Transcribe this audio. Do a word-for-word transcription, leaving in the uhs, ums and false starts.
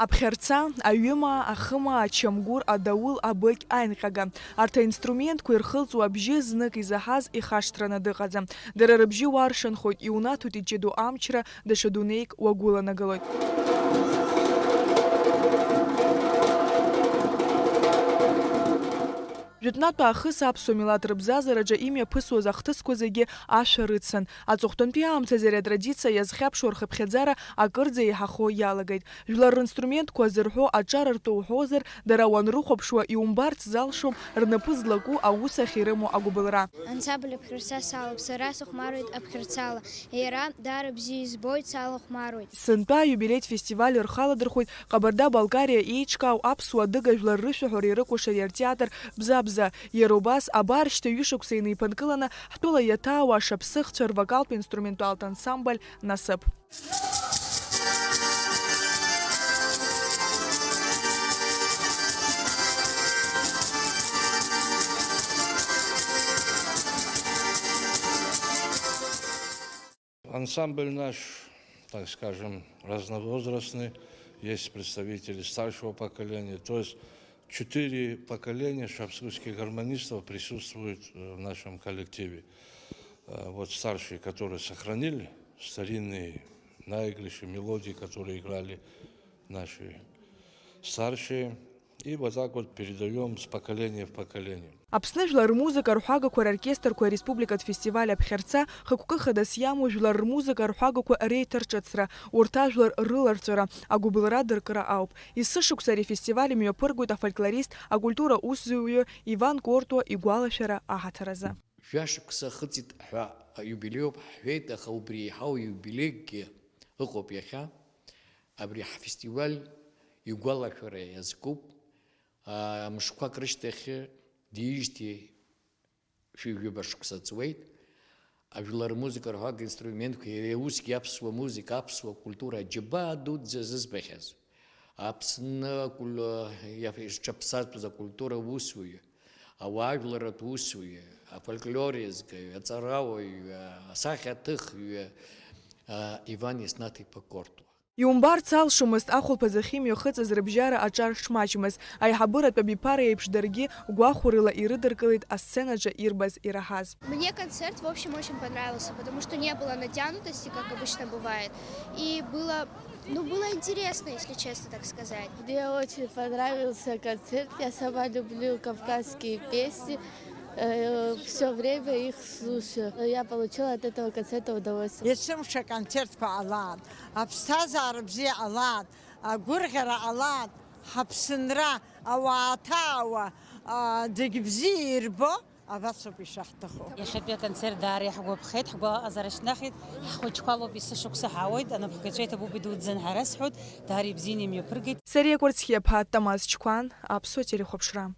Аԥхьарца, аҩымаа, ахымаа, ачамгәыр, адаул, абыкь, аинҟьага. Арҭ аинструментқәа ирхылҵуа абжьы знык изаҳаз ихашҭраны дыҟаӡам. Дара рыбжьы уаршанхоит, иунаҭоит иҷыдоу амчра, даҽа дунеик уагәыланагалоит. Жәытәнатә аахыс аԥсуа милаҭ рыбзазараҿы имҩаԥысуаз ахҭысқәа зегьы ашәа рыцын. Аҵыхәтәантәи аамҭазы ари атрадициа иазхьаԥшуа рхыԥхьаӡара акырӡа еиҳахо иалагеит. Жәлар ринструментқәа зырҳәо аҿар ртәы уҳәозар, дара уанрыхәаԥшуа иумбарц залшом рнапы злаку аус ахь ирымоу агәыбылра. Ансамбль Аԥхьарца салоуп, сара сыхәмаруеит аԥхьарцала. Иара даара бзиа избоит, салахәмаруеит. Сынтәа аиубилеитә фестиваль рхаладырхәит Ҟабарда-Балкариа еиҿкаау аԥсуа адыга жәлар рышәаҳәара ирыкәашари артеатр Бза-бза. Иара убас, абар шьҭа ҩышықәса инеиԥынкыланы ҳтәыла иаҭаауа ашаԥсыхцәа рвокалтә инструменталтә ансамбль Насыԥ. Ансамбль наш, так скажем, разновозрастный. Есть представители старшего поколения. То есть четыре поколения шапсурских гармонистов присутствуют, э, в нашем коллективе. Э, вот старшие, которые сохранили старинные наигрыши, мелодии, которые играли наши старшие. И вот так вот передаём с поколения в поколение. Аԥсны жәлар рмузыка арҳәагақәа роркестрқәа ареспубликатә фестиваль аԥхьарца хықәкы хадас иамоу жәлар рмузыка арҳәагақәа реиҭарҿыцра, урҭ ажәлар рыларҵәара, агәыбылра дыркра ауп. Есышықәса ари афестиваль имҩаԥыргоит афольклорист, акультура усзуҩы Иван Кортуа игәалашәара аҳаҭыр азы. Жәашықәса ахыҵит ҳәа аиубилеиуп ҳҳәеит, аха убри еиҳау иубилеикгьы ыҟоуп иахьа. Абри ҳфестиваль игәалашәара иазкуп. Мышқәак рышьҭахь диижьҭеи шәи жәаба шықәса ҵуеит. Ажәлар рмузыка рҳәага инструментқәа, иара усгьы аԥсуа музыка, аԥсуа культура аџьабаа дуӡӡа зызбахьаз. Аԥсны акуль-, иаф-, зҽаԥсазтәыз акультура усуҩы, ауаажәларратә усуҩы, афольклор еизгаҩ, аҵарауаҩ, асахьаҭыхҩы, а, Иван Еснаҭ-иԥа Кортуа. Иумбарц алшомызт ахәылԥаз ахьымҩахыҵыз рыбжьара аҿар шмаҷмыз. Аиҳабыратә абиԥара еиԥш даргьы гәахәарыла ирыдыркылеит асценаҿы ирбаз ираҳаз. Мне концерт, в общем, очень понравился, потому что не было натянутости, как обычно бывает, и было, ну, было интересно, если честно так сказать. Мне очень понравился концерт, я сама люблю кавказские песни, все время их слушаю. Я получила от этого концерта удовольствие. Есымша аконцертқәа ҟалан, аԥсҭазаара бзиа ҟалан, агәырӷьара ҟалан, ҳаԥсынра, ауаа ҭаауа, а, зегь бзиа ирбо, абасоуп ишаҳҭаху. Иахьатәи аконцерт даара иаҳгәаԥхеит, ҳгәы аҟазара шьҭнахит, ҳхәыҷқәа лоуп, есышықәса ҳаауеит, анапхгаҩцәа иҭабуп идуӡӡан ҳәа расҳәоит, даара ибзианы имҩаԥыргеит. Сариа Кәарцхиаԥҳа, Тамаз Чқәан, Аԥсуа телехәаԥшра.